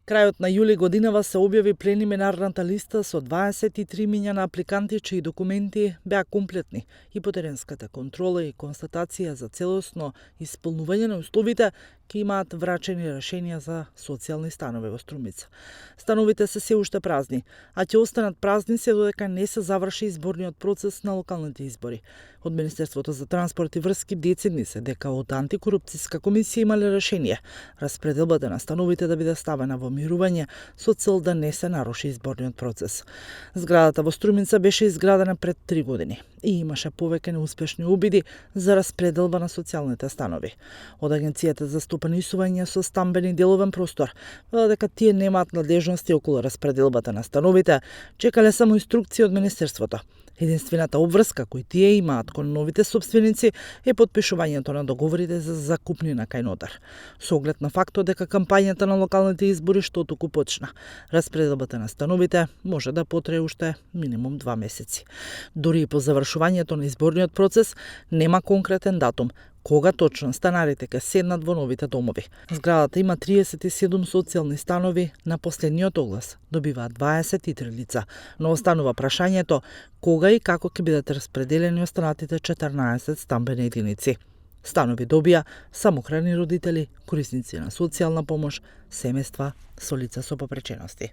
Крајот на јули годинава се објави прелиминарната листа со 23 имиња на апликанти чии документи беа комплетни и по теренската контрола и констатација за целосно исполнување на условите ќе имаат врачени решенија за социјални станови во Струмица. Становите се уште празни, а ќе останат празни се додека не се заврши изборниот процес на локалните избори. Од Министерството за транспорт и врски децидни се дека од антикорупцијска комисија имале решение распределбата на становите да биде ставена во мирување со цел да не се наруши изборниот процес. Зградата во Струмица беше изградена пред 3 години и имаше повеќе неуспешни обиди за распределба на социјалните станови. Од Агенцијата за стопанисување со стамбен и деловен простор вела дека тие немаат надлежности околу распределбата на становите, чекале само инструкции од Министерството. Единствената обврска кој тие имаат кон новите собственици е подпишувањето на договорите за закупнина кај нотар. Со оглед на фактот дека кампањата на локалните избори што току почна, распределбата на становите може да потрае уште минимум 2 месеци. Дори и по завршувањето на изборниот процес нема конкретен датум кога точно станарите ќе седнат во новите домови. Зградата има 37 социјални станови, на последниот оглас добиваат 23 лица, но останува прашањето кога и како ќе бидат распределени останатите 14 стамбени единици. Станови добија самохрани родители, корисници на социјална помош, семејства со лица со попречености.